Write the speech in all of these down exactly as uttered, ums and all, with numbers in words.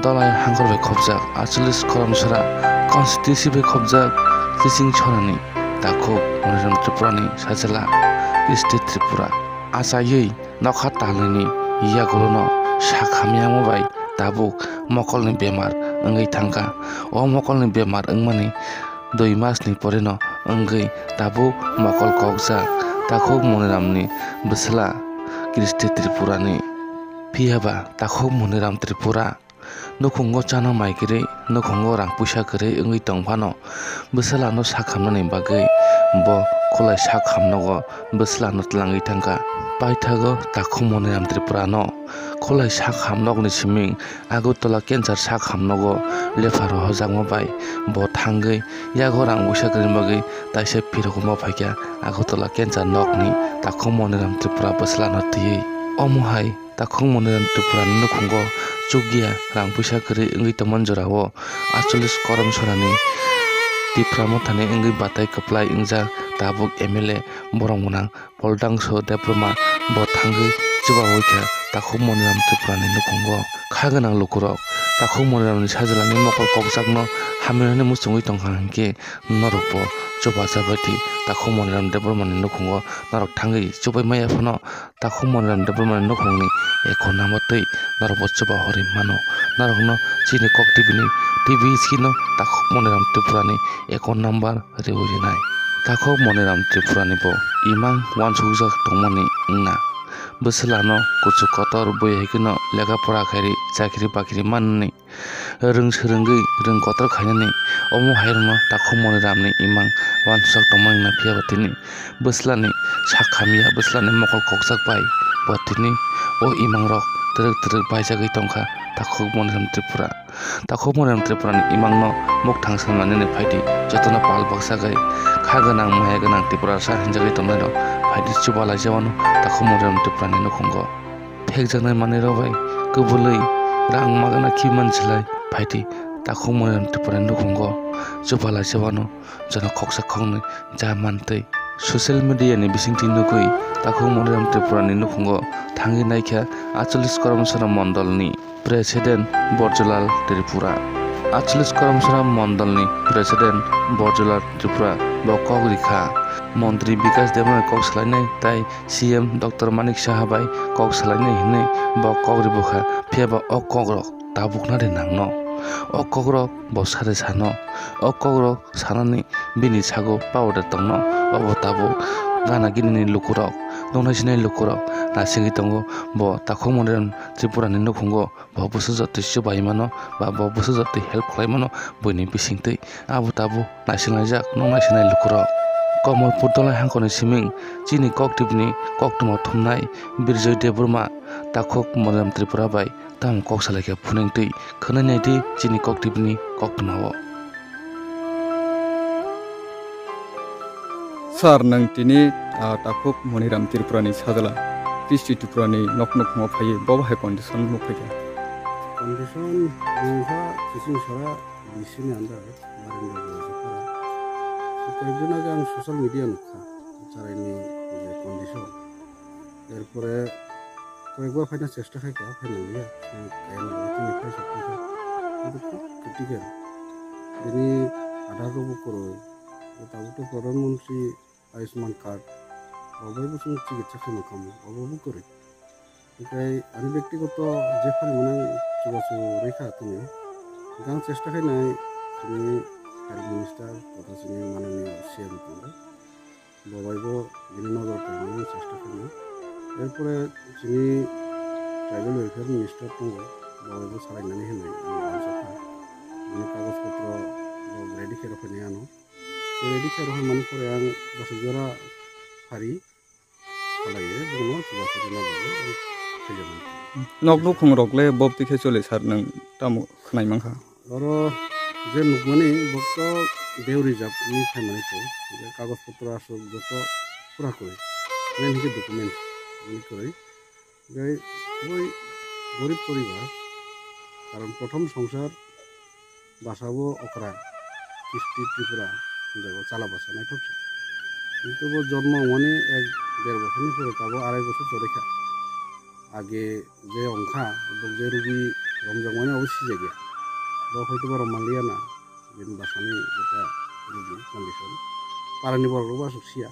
Dolai hangkhor bai khopjak, achulis Koramsora constituency bai khopjak, Chiching Sorani takhuk Moniram Tripurani sajla Christy Tripura. Achaiwi nokha talnini yagulono sak hamyamo bai tabuk mokolni bemar wngwi thangkha. O mokolni bemar wngmani dui masni poreno wngwi tabuk mokol kokjak takhuk Moniramni bwsla Christy Tripurani. Phiyaba takhuk Moniram Tripura nukhungo chana mai kwrwi, nukhungo rang puisa kwrwi wngwi tong phano, bwswlano sak hamnani bagwi bo khulai sak hamnogo bwswlano twlangwi thangkha. Paithago takhuk Moniram Tripurano khulai sak hamnokni siming Agartala cancer sak hamnogo lepha rohojakma bai bo thangwi yago rang puisa kwrwini bagwi taisa phirogwi ma phaikha Agartala cancer nokni takhuk Moniram Tripura bwswlano twiwi. Omo hai takhuk Moniram Tripurani nukhungo chukya rang puisa kwrwi wngwi tongmani jorao achulis Koramsorani Tipra Mothani wngwi batai kwplai wngjak tabuk M L A borom gwnang Poldangso Debbarma bo thangwi chubawi kha takhuk Moniram Tripurani nukhungo. Kha gwnang lukurok takhuk Moniramni sajlani mokol kokjakno hamya hwnwi muchungwi tongkha hinkhe norokbo chubajabaidi takhuk Moniram Debbarmani nukhungo norok thangwi chubai maya phano takhuk Moniram Debbarmani nukhungni account number twi norokbo chuba horwi mano. Norokno chini Kok T V ni T V screen o takhuk Moniram Tripurani account number riwi rinai. Takhuk Moniram Tripurani bo imang uansukjak tongmani wngna. Bwswlano kuchuk kotor bui hai kheno lekha pora khairi chakri bakri manwi rwng swrwngwi rwng kotor khainani omo hairokno takhuk Moniramni imang uansukjak tongmani wngna, phiyaba tini bwswlani sak hamya, bwswlani mokol kokjak bai bo tini o imangrok twrwk twrwk baijagwi tongkha takhuk Moniram Tripura. Takhuk Moniram Tripurani imangno mukthang sanmani phaidi jotono pal baksa gai kha gwnang maya gwnang Tiprasa hinjagwi tongnairok phaidi chuba laijawano takhuk Moniram Tripurani nukhungo. Phekjaknai manwirok bai kwbwlwi rang magana khi mansilai phaidi takhuk Moniram Tripurani nukhungo chuba laijawano jono khoksa khoknwi ja mantwi. Social media ni bisingtwi nugwi takhuk Moniram Tripurani nukhungo thangwi naikha achulis Koramsora Mondolni President Borjulal Tripura. Achulis Koramsora Mondolni President Borjulal Tripura bo kok rikha. Montri Bikas Debbarma kok salainai tai C M Doctor Manik Saha bai kok salainai hinwi bo kok ribukha. Phiyaba o kokrok tabukna rinangno. O kokrok bo sade sano. O kokrok sanani bini sago powder tongno. Obo tabuk gana ginini lukurok, nuknai sinai lukurok naisingwi tongo. Bo takhuk Moniram Tripurani nukhungo bo bwswk jotoi chubai mano ba bo bwswk jotoi help khlai mano buini bisingtwi. Abo tabuk naisinglaijak nuknai sinai lukurok. Komolpur Dolai hangkoni siming chini Kok T V ni koktwma thumnai Birjoy Debbarma takhuk Moniram Tripura bai tamo kok salaikha phuneng twi khwnwi naidi chini Kok T V ni koktwmao. Sir, nwng tini, ah, takhuk Moniram Tripurani sajla Christy Tripurani nok nukhungo phaiwi bo bahai condition nukphaikha? Condition wngkha Chiching Sora B C ni under Barendra Gurajapara. Koyekdin age ang social media nukha charaini je condition. Erpore koyekbar phaina chesta khaikha, phaina liya. Kaya nang tini phai sokha. Kintu khub critical. Bini adar rokbo kwrwi. Tabuk to Pradhan Mantri Ayushman card rok bai bo chwng chikitsa khaima khamu, obo bo kwrwi. Hinkhe ani bektigoto jephar mwnang chubachu rwkha tini. Hinkhe ang chesta khainai chini Health Minister totha chini mananiya C M tongo. Bo bai bo bini nojor khaimani chesta khainai. Erpore chini Tribal Welfare Minister tongo, bo bai bo salainani hinwi ang uansukha. Bini kagoj potro bo ready khe rwkhainai ano. Ready khe rohormani pore ang bwswk jora phari khalaiwi bongno chubachu rwna bagwi ang khaijagwi. Nok nukhung rok le bob tikhe choli sar nwng tamo khwnai mankha? Oro je nukmani bo to deu reserve ni phaimani se, je kagoj potro aswk joto pura kwrwi, main hwnkhe document ni kwrwi. Gai oi gorib poribar, karon prothom songsar basa bo okra, Christy Tripura hinjago, chala basa naithok se. Kintu bo jonmo wngmani ek der bosorni pore tabo arai bosor chorikha. Age je wngkha, bo je rugi romjakmani abo sijakya. Bo hoito borok manliya na, bini bwsani jeta rwdi condition. Parani borok rok bo aswk siya,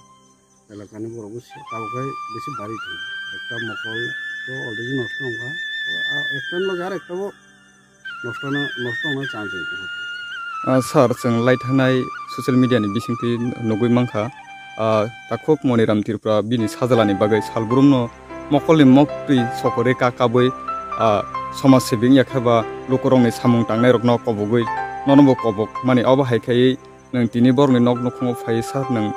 elakani borok bo siya, tabuk hai bisi bari thang. Ekta mokol to already nosto wngkha, a, ekta ni loge ar ekta bo nosto no, nosto wngna chance wngkha. Ah, sir, chwng lai thanai social media ni bisingtwi nugwi mankha, ah, takhuk Moniram Tripura bini sajla ni bagwi salbrum no mokolni moktwi sokorwi ka kabwi, ah, somaj sebi wngya khe ba lukurokni samung tangnairokno kobogwi nono bo kobok mani. Obo hai khaiwi nwng tini borokni nok nokholngo phaiwi sir nwng,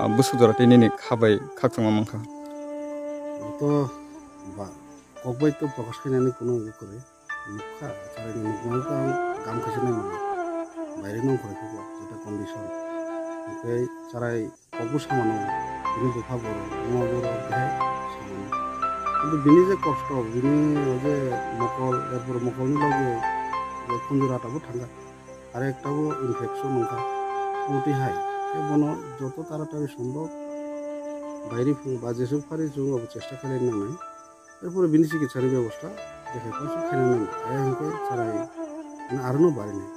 ah, bwswk jora tei nini kha bai khakchangma mankha. To ba kok bai to prokash khainani kuno wngwi kwrwi. Nukha, chwraini nukmano to ang gam khaisa nai mano. Baire nong khorokhe bo, jeta condition. Hwnkhe chwrai kokbo samano, bini bupha borok, buma borok, tei samano. Kintu bini je kosto, bini je mokol, erpor mokolni loge je khunju rata bo thangkha. Aro ekta bo infection wngkha. Omo twi hai, tei bono joto taratari sombok baire phung ba jesuk phari chwng abo chesta khlai nangnai. Erpore bini chikitsani bebosta je hai phano khaina nango. Aya hwnkhe chwrai, mane, arono barinai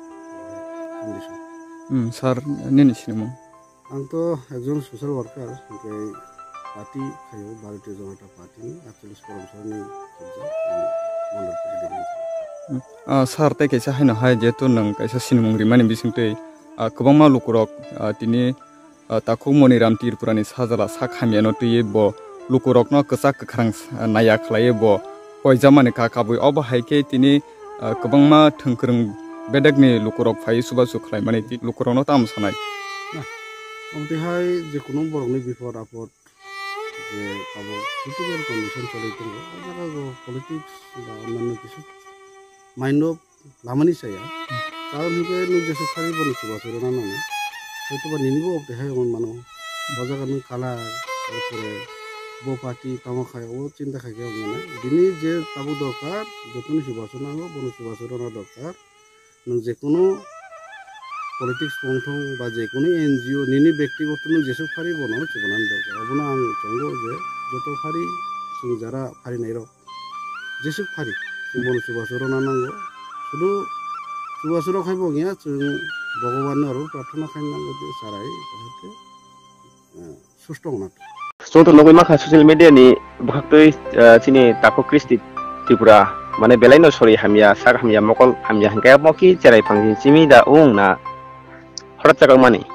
condition. Hmm, sir, nini sinimung? Ang to ekjon social worker, hwnkhe party khaio, Bharatiya Janata Party ni aatchalish Koramsarani khobjak, ang mandal president. Hmm. Ah, sir, tei kaisa haino hai, jehetu nwng kaisa sinimung rimani bisingtwi, ah, kwbangma lukurok, ah, tini ah, takhuk Moniram Tripurani sajla sak hamyano twiwi bo lukurokno kwchak kwkhrang, ah, naiya khlaiwi bo koijamani kha kabwi. Obo hai khe tini, ah, kwbangma thwngkwrwng bedekni lukurok phaiwi chubachu khlaimani tei lukurokno tamo sanai? Na, omo twi hai je kunu borokni bipod apod je abo critical condition choli tongo, o jaga o politics ba onyanno kisu mind o lamani saya. Karon hinkhe nwng jesuk phari bono chubachu rwna nango. Hoitoba ninibo obo hai wng mano. Bo jaga nwng kalar, erpore bo party tamo khai, obo chinta khai khe wng mano. Bini je tabuk dorkar, jotono chubachu nango, bono chubachu rwna dorkar. Nwng jekono politics tongthong ba jekono N G O nini bektigoto nwng jesuk phari bono chubanani dorkar. Obono ang chongo je joto phari chwng jara phari nairok. Jesuk phari, chwng bono chubachu rwna nango. Sudu chubachu rok hai bo wngya, chwng Bhagwan ni oro prarthana khai nango je chwrai, jahate, eh, susto wngna. Chwng to nugwi mankha social media ni bwkhaktwi, eh, chini takhuk Kristi Tripura, mane belai no sori hamya, sak hamya, mokol hamya, hwnkhe amo ki cherai phang simi da wng na horat chakang mani.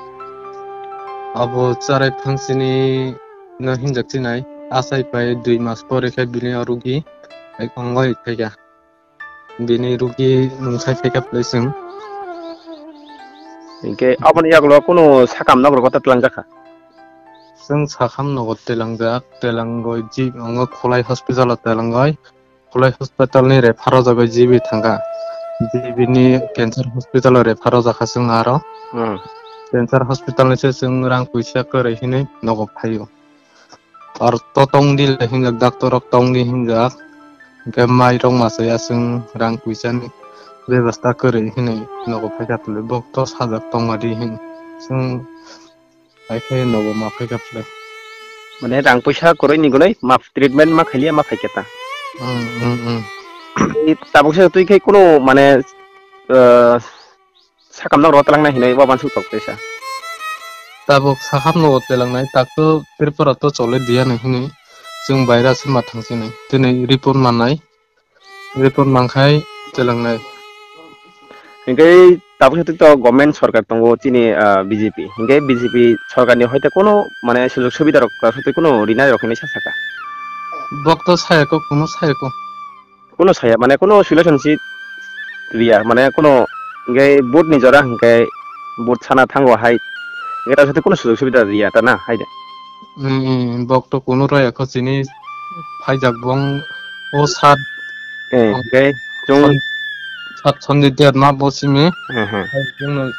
Abo cherai phang sini no hinjak chinai, asai pai dui mas pore khe bini o rugi, ek ongoi khaikha. Bini rugi nwng sai phaikha pwlwi chwng. Hinkhe aboni yagulo kunu sakam nogo rok twlang jakha? Chwng sakam nogo twlangjak, twlangoi ji-, ongo Khulai hospital o twlangoi. Khulai hospital ni refer o jagoi G B thangkha. G B ni cancer hospital o refer o jakha chwng aro. Hmm. Cancer hospital ni se chwng rang puisa kwrwi hinwi nogo phaio. Ar to tongdi le hinjak, doctor rok tongdi hinjak. Hingke mai rok ma saya chwng rang puisa ni bebasta kwrwi hinwi nogo phaikha tuli. Bok to sajak tongma di hin chwng hai khe nogo ma phaikha tuli. Mane rang puisa kwrwi ni gunoi ma treatment ma khailiya ma phaikha ta. Hmm, hmm, hmm. Tabuk se twi khe kunu mane, ah, sakam no rw twlangnai hinwi bo uansuk tok teisa. Tabuk sakam no twlangnai, tak to Tripura to chole diya nai hinwi chwng baira se ma thang sinai. Tini report mannai, report mankhai twlangnai. Hinkhe tabuk se to government sorkar tongo chini, ah, B J P. Hinkhe B J P sorkar ni hoite kono mane sujog subida rok tabuk se kono rinai rok hinwi sa saka. Bok to sayako, kono sayako. Kuno saya, mane kuno solution si riya, mane kuno hingke vote ni jora hingke vote sana thango hai, hingke ta sati kuno sujog subida riya ta na hai de. Hmm, bok to kuno raya kho chini phaijak bong o sat. Eh, hingke chung sat sondi der ma bo simi. Hmm, hmm. Hai chung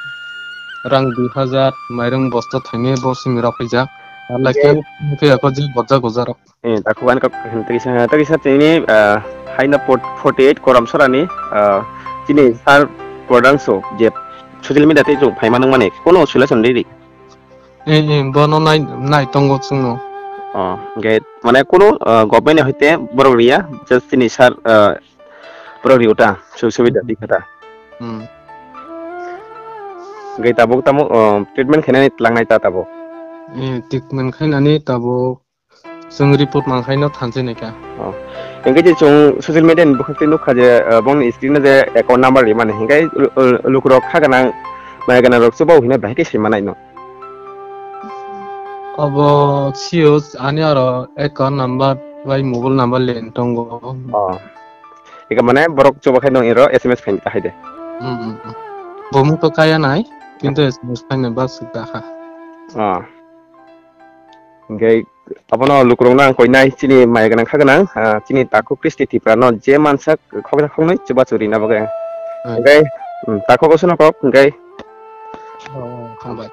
rang dui hajar, mairung bosta thaini bo simi rok phaijak. Hingke hingke ako je boja goja rok. Eh, takhuk ani kok, tei kisa, tei kisa tini, ah, haino pot-, forty eight Koram Sorani, ah, chini sir Prodangso je social media tei chwng phaima nung mani kono solution riri. Eh, eh, bono nai, nai tongo chwngno. Oh, hingke mane kono, ah, government ni hoite borok riya, just chini sir, ah, borok rio ta, su-, subida di kha ta. Hmm. Hingke tabuk tamo, o, treatment khainani tlangnai ta tabuk? Eh, treatment khainani tabuk chwng report mankhaino thansinai kha. Oh. Hingke je chwng social media ni bwkhak twi nukha je, o, bongni screen o je account number rimani, hingke lu-, lu-, lukurok kha gwnang, maya gwnang rok chuba hwnwi bahai khe sima naino. Obo sio ani aro account number bai mobile number len tongo. Oh. Eka mane borok chuba khai nang iro S M S phaini ta hai de. Hmm, hmm, hmm. Bomung to kaya nai, kintu S M S phaini bak suk da kha. Ah. Hingke abono lukurokno ang koinai chini maya gwnang kha gwnang, ah, chini takhuk Kristi Tripura no je mansak khoksa khoknwi chubachu rina bagwi. Hmm. Hingke, hmm, takhuk osno kok hingke. Oh, hambai.